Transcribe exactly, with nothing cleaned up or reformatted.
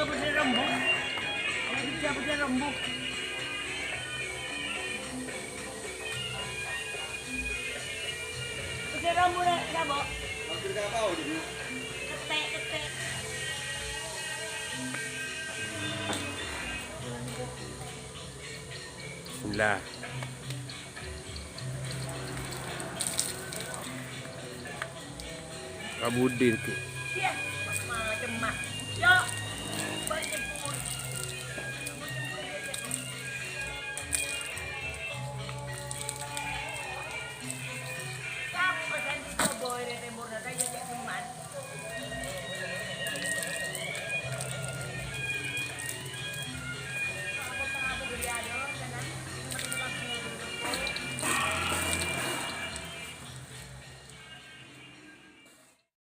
Putih rembuk. Putih, putih rembuk. Putih rembuk, Nek, kenapa? Ketek, ketek. Bismillah. Kabudi, Ki. Iya, macem mah. Yo.